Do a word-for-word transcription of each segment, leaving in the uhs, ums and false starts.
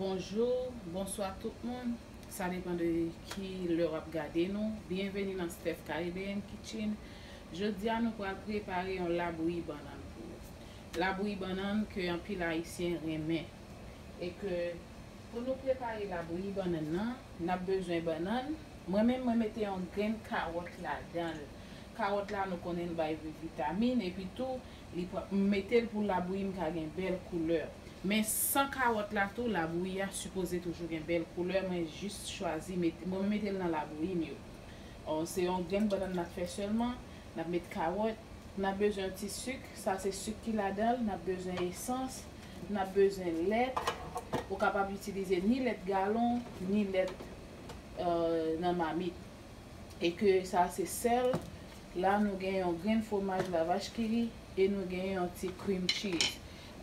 Bonjou, bonswa tout moun. Sa depann de ki lè w ap gade nou. Byenveni nan Steph Caribbean Kitchen. Jodi a nou pral prepare yon labouyi bannann pou ou. Labouyi bannann ke anpil Ayisyen renmen. E ke pou nou prepare labouyi bannann nan, n ap bezwen bannann. Mwen menm, mwen mete yon grenn kawòt ladan l. Kawòt la, nou konnen l bay vi-, vitamin, epi tou, li pran, m mete l pou labouyi m ka gen bèl koulè. Men san kawòt la tou, labouyi a sipoze toujou gen bèl koulè. Mwen jis chwazi mete, mwen mete l nan labouyi m yo. Ò, se yon grenn bannann n ap fè sèlman. N ap met kawòt. N ap bezwen yon ti sik. Sa se sik ki ladan l. N ap bezwen esans. N ap bezwen lèt. Ou kapab itilize ni lèt galon, ni lèt, euh, nan mamit. E ke sa se sèl. La, nou gen yon grenn fwomaj lavach kiri e nou gen yon ti cream cheese.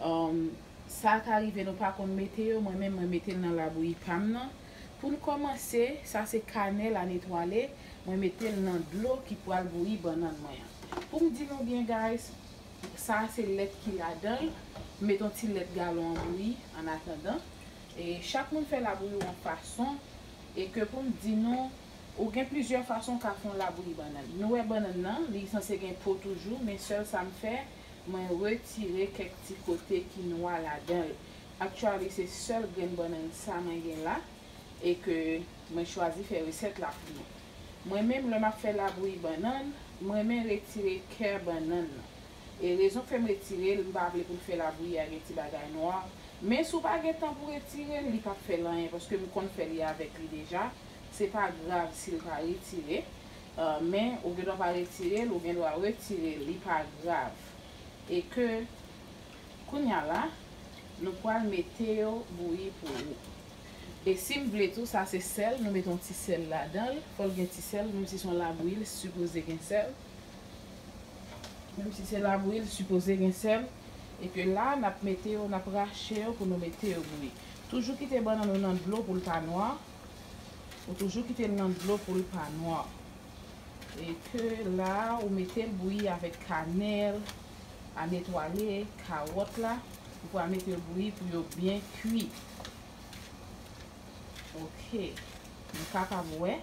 Um, sa ka rive nou pa konn mete yo, mwen menm, mwen mete l nan labouyi pa m nan. Pou n kòmanse, sa se kanèl a netwale, mwen mete l nan dlo ki pral bouyi bannann mwen an. Pou m di nou byen, guys, sa se lèt ki ladan l. M met yon ti lèt galon an bouyi annatandan. E chak moun fè labouyi w yon fason. E ke pou m di nou, ou gen plizyè fason w ka fè yon labouyi bannann. Nou wè bannann nan, li sanse gen po toujou, men sèl sa m fè, mwen retire kèk ti kote ki nwa ladan l. Actually, se sèl grenn bannann sa mwen gen la, e ke mwen chwazi fè resèt la pou nou. Mwen menm, lè m ap fè labouyi bannann, mwen renmen retire kè bannann nan. E rezon k fè m retire l, m pa vle pou l fè labouyi a gen ti bagay nwa. Men si w pa gen tan pou retire l, li p ap fè l anyen, paske m konn fè li avèk li deja. Se pa grav si l pa retire. Euh, men ou gendwa pa retire l, ou gendwa retire l, li pa grav. E ke kounye a la, nou pral mete yo bouyi pou ou. E si m vle tou, sa se sèl, nou mete yon ti sèl ladan l. Fò l gen ti sèl, menm si se yon labouyi, l sipoze gen sèl. Menm si se labouyi, l sipoze gen sèl. E ke la, n ap mete yo, n ap rache yo pou nou mete yo bouyi. Toujou kite bannann ou nan dlo pou l pa nwa. Ou toujou kite l nan dlo pou l pa nwa. E ke la, ou mete l bouyi avèk kanèl a netwale, kawòt la. Ou pral mete yo bouyi pou yo byen kui. Ok. Nou kapab wè,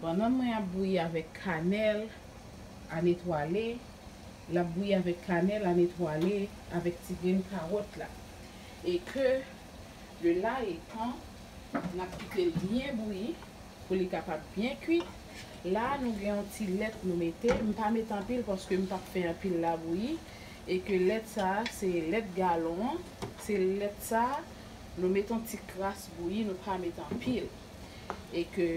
bannann mwen ap bouyi avèk kanèl a netwale. L ap bouyi avèk kanèl a netwale, avèk ti grenn kawòt la. E ke, le la etan, n ap kite l byen bouyi pou li kapab byen kui. La, nou gen yon ti lèt nou mete. M pa met anpil paske m p ap fè anpil labouyi. E ke lèt sa a, se lèt galon an. Se lèt sa a, nou met yon ti kras bouyi, nou pa met anpil. E ke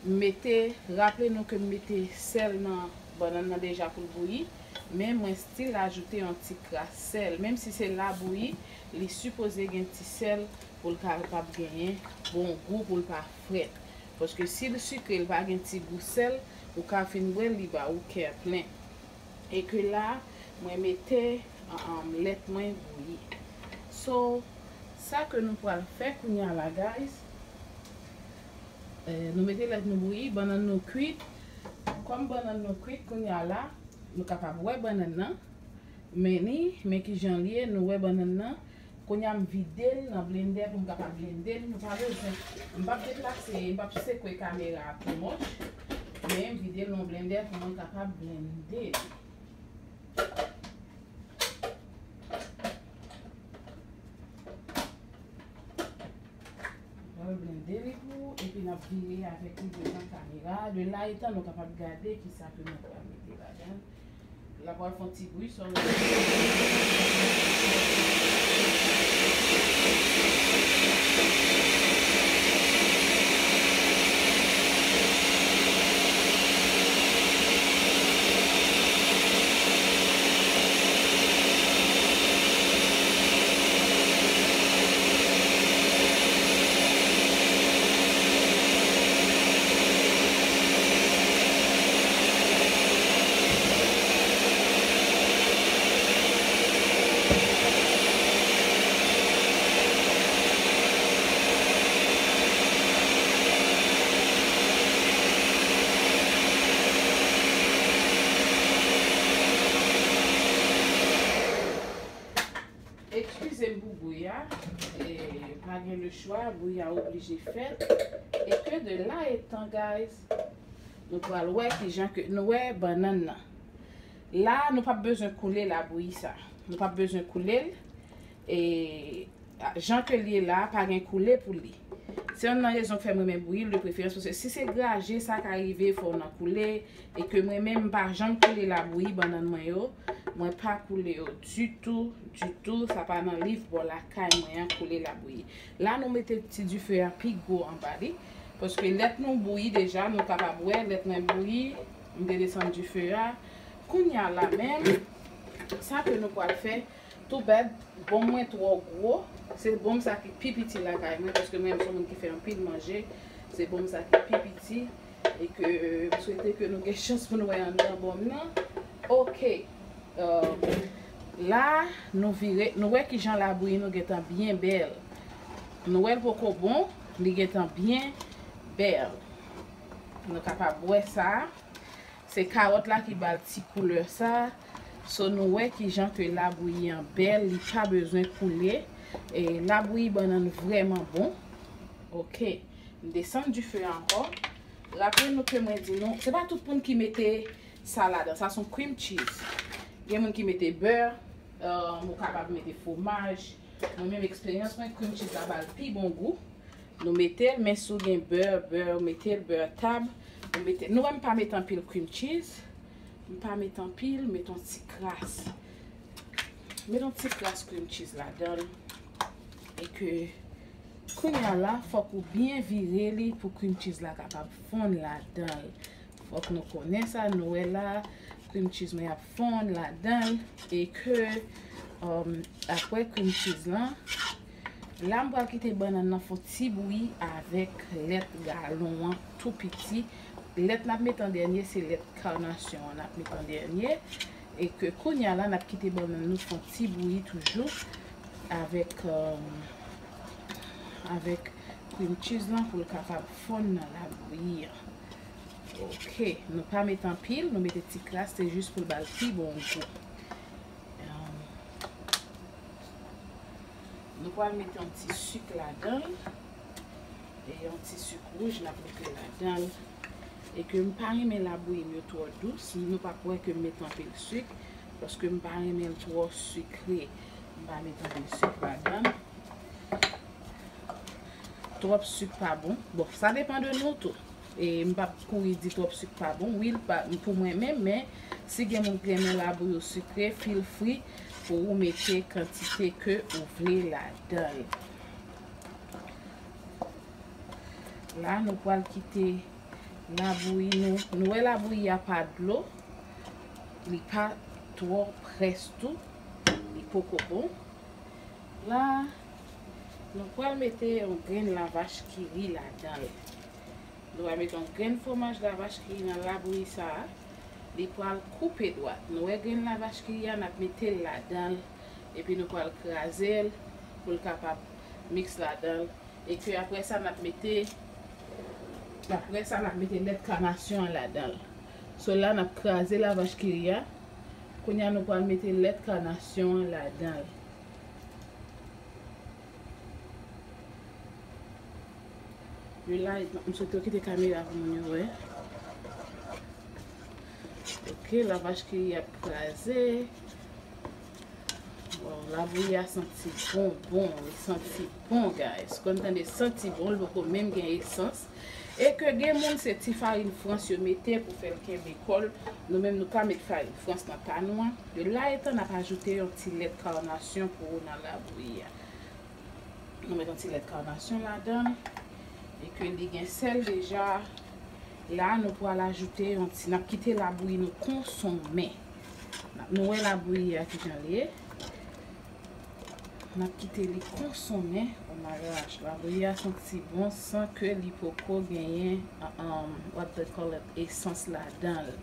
m mete, raple nou ke m mete sèl nan bannann nan deja pou l bouyi, men mwen still ajoute yon ti kras sèl. Menm si se labouyi, li sipoze gen ti sèl pou l kapab genyen bon gou, pou l pa frèt. Paske si l sikre, l pa gen ti gou sèl, ou ka fin bwè l, li ba ou kè plen. E ke la, mwen mete, um, lèt mwen bouyi. So, sa ke nou pral fè kounye a la, guys, eh, nou mete lèt nou bouyi, bannann nou kwit. Kòm bannann nou kwit kounye a la, nou kapab wè bannann nan. Men ni, men kijan l ye, nou wè bannann nan. Kounye a m vide l nan blendè pou m kapab blende l. Nou pa bezwen, m p ap deplase, m p ap sekwe kamera a too much. Men m vide l nan blendè pou mwen kapab blende l. Mwen blende li pou ou, epi n ap vire avèk li devan kamera. De la etan nou kapab gade kisa ke nou pral mete ladan l. L ap pral fè yon ti bri, so. E pa gen le chwa, bouyi a oblije fèt. E ke de la etan, guys, nou pral wè kijan ke nou wè bannann nan. La, nou p ap bezwen koule labouyi sa. Nou p ap bezwen koule l. E jan ke l ye la, pa gen koule pou li. Se youn nan rezon k fè mwen renmen bouyi l de preferans, paske si se graje, sa ka rive fò w nan koule, e ke mwen menm, m pa janm koule labouyi bannann mwen yo. Mwen pa koule yo ditou, ditou. Sa pa nan liv bò lakay mwen an, koule labouyi. La, nou mete ti dife a pi gwo anba li, paske lèt nou bouyi deja, nou kapab wè, lèt mwen bouyi, m te desann dife a. Kounye a la menm, sa ke nou pral fè, tou bèt, bonm mwen twò gwo. Se bonm sa ki pi piti lakay mwen, paske mwen menm se yon moun ki fè anpil manje. Se bonm sa ki pi piti. E ke m swete ke nou gen chans pou nou wè anndan bonm nan. Oke. Euh, la, nou vire, nou wè kijan labouyi nou gentan byen bèl. Nou wè l poko bon, li gentan byen bèl. Nou kapab wè sa. Se kawòt la ki ba l ti koulè sa. So, nou wè kijan ke labouyi an bèl, li pa bezwen koule. E labouyi bannann vrèman bon. Oke. M desann dife a ankò. Raple nou ke mwen di nou, se pa tout moun ki mete sa ladan. Sa se yon cream cheese. Gen moun ki mete bè, euh, ou kapab mete fwomaj. Mwen menm eksperyans mwen, cream cheese la ba l pi bon gou. Nou mete l, men si w gen bè, bè, ou mete l, bè tab, ou mete l. Nou wè m pa mete anpil cream cheese. M pa mete anpil, mete yon ti kras. Mete yon ti kras cream cheese ladan l. E ke kounye a la, fòk ou byen vire li pou cream cheese la kapab fonn ladan l. Fòk nou konnen sa, nou wè la, cream cheese mwen ap fonn ladan l. E ke, um, apre cream cheese lan, la m pral kite bannann nan fè yon ti bouyi avèk lèt galon an tou piti. Lèt n ap mete an dènye, se lèt kanasyon an n ap mete an dènye. E ke kounye a la, n ap kite bannann nou fè yon ti bouyi toujou avèk, um, avèk cream cheese lan pou l kapab fonn nan labouyi an. Oke, nou pa mete anpil, nou mete ti kras, se jis pou l ba l pi bon gou. Um, nou pral mete yon ti sik ladan l. E yon ti sik wouj n ap mete ladan l. E ke m pa renmen labouyi m yo twò dous, nou p ap wè ke m mete anpil sik, paske m pa renmen l twò sikre. M pa mete anpil sik ladan l. Twòp sik pa bon. Bon, sa depann de nou tou. E m p ap kouri di twòp sik pa bon. Wi, l pa, pou mwen menm, men si gen moun ki renmen labouyi yo sikre, feel free pou ou mete kantite ke ou vle ladan l. La, nou pral kite labouyi nou. Nou wè labouyi a pa dlo. Li pa twò près tou. Li poko bon. La, nou pral mete yon grenn lavach kiri ladan l. Nou pral mete yon grenn fwomaj lavach kiri nan labouyi sa a. Li pral koupe dwat. Nou wè grenn lavach kiri a, n ap mete l ladan l. Epi nou pral kraze l pou l kapab miks ladan l. E ke apre sa, n ap mete, apre sa, n ap mete lèt kanasyon an ladan l. So la, n ap kraze lavach kiri a. Kounye a, nou pral mete lèt kanasyon an ladan l. Yo la, m swete w kite kamera pou moun yo wè. Oke, lavach kiri ap kraze. Bon, labouyi a santi bon, bon, li santi bon, guys. Kon tande santi bon, li poko menm gen esans. E ke gen moun se ti farin frans yo mete pou fè l kenbe kò l. Nou menm nou pa met farin frans nan pa nou an. De la etan n ap ajoute yon ti lèt kanasyon pou ou nan labouyi a. Nou met yon ti lèt kanasyon ladan l. E ke li gen sèl deja. La, nou pral ajoute yon ti, n ap kite labouyi nou konsonmen. N ap, nou wè labouyi a kijan l ye. N ap kite li konsonmen. Oh my gosh, labouyi a santi bon san ke li poko genyen, um, what they call it, esans ladan l.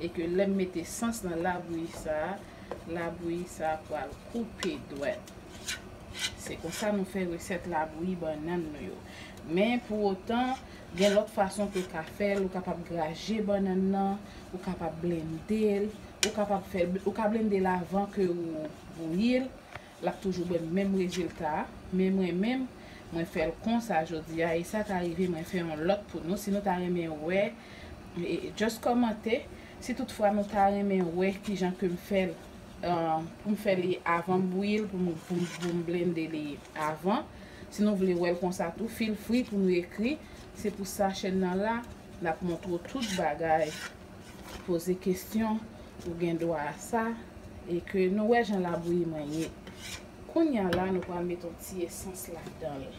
E ke lè m met esans nan labouyi sa, labouyi sa pral koupe dwèt. Se konsa nou fè resèt labouyi bannann nou yo. Men pou otan, gen lòt fason ke w ka fè l, ou kapab graje bannann nan, ou kapab blende l, ou kapab fè, ou ka blende l avan ke ou bouyi l. l ap toujou ban m menm rezilta a. Men mwen menm, mwen fè l konsa jodi a, e sa ka rive mwen fè yon lòt pou nou. Si nou ta renmen wè, e, e, just kòmante. Si toutfwa nou ta renmen wè kijan ke m fè l, euh, pou m fè li avan m bouyi l, pou m, pou m, pou m blende li avan. Si nou vle wè l konsa tou, feel free pou nou ekri. Se pou sa chèn nan la, n ap montre w tout bagay. Poze kesyon, ou gen dwa a sa. E ke nou wè jan labouyi mwen ye. Kounye a la, nou pral mete yon ti esans ladan l.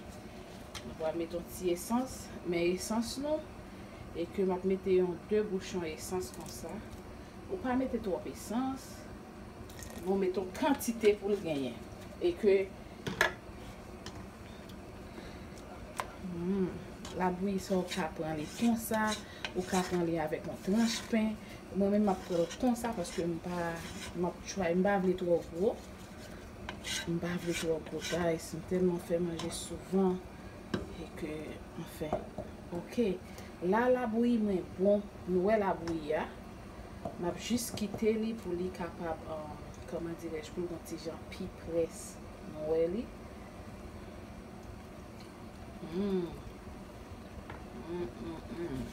Nou pral mete yon ti esans, men esans nou, e ke m ap mete yon de bouchon esans konsa. Ou pa mete twòp esans, men w mete yon kantite pou l genyen. E ke, hmm, labouyi sa, ou ka pran li konsa, ou ka pran li avèk yon tranch pen. Mwen menm, m ap pran l konsa paske m pa, m ap try, m pa vle twò gwo. M pa vle twò gwo, guys. M tèlman fè manje souvan. E ke, anfen. Ok. La, labouyi mwen bon. Nou wè labouyi a. M ap jis kite li pou li kapab, euh, kòman dirèj, pou l gon ti jan pi près. Nou wè li. Mm. Mm, mm, mm.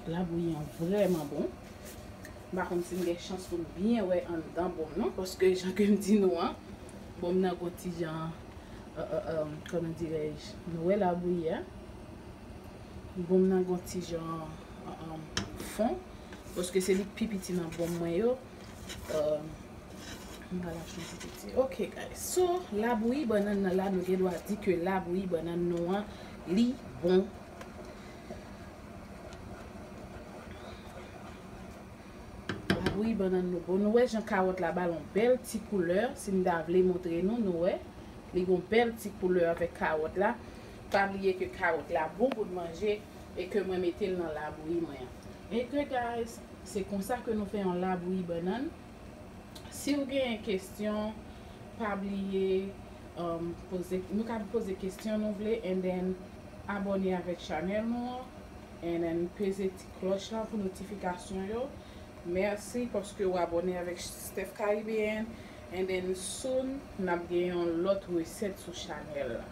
Labouyi an vrèman bon. M pa konn si m gen chans pou m byen wè anndan bon m nan, paske jan ke m di nou an, bon m nan gon ti jan, euh, euh, euh, kòman dirèj, nou wè labouyi a. Bon m nan gon ti jan, euh, euh, fon, paske se li k pi piti nan bon mwen yo. Euh, m pa lage yon ti piti. Ok, guys. So, labouyi bannann nan la, nou gen dwa di ke labouyi bannann nou an, li bon. Labouyi bannann nou bon. Nou wè jan kawòt la ba l yon bèl ti koulè. Si m ta vle montre nou, nou wè. Li gon bèl ti koulè avèk kawòt la. Pa bliye ke kawòt la bon pou n manje e ke mwen mete l nan labouyi mwen an. E ke, guys, se konsa ke nou fè yon labouyi bannann. Si w gen kesyon, pa bliye, um, poze, nou ka poze kesyon nou vle, and then abòne avèk chanèl nou an, and then peze ti klòch la pou notifikasyon yo. Mèsi paske w abòne avèk Steph Caribbean, and then soon, n ap gen yon lòt resèt sou chanèl la.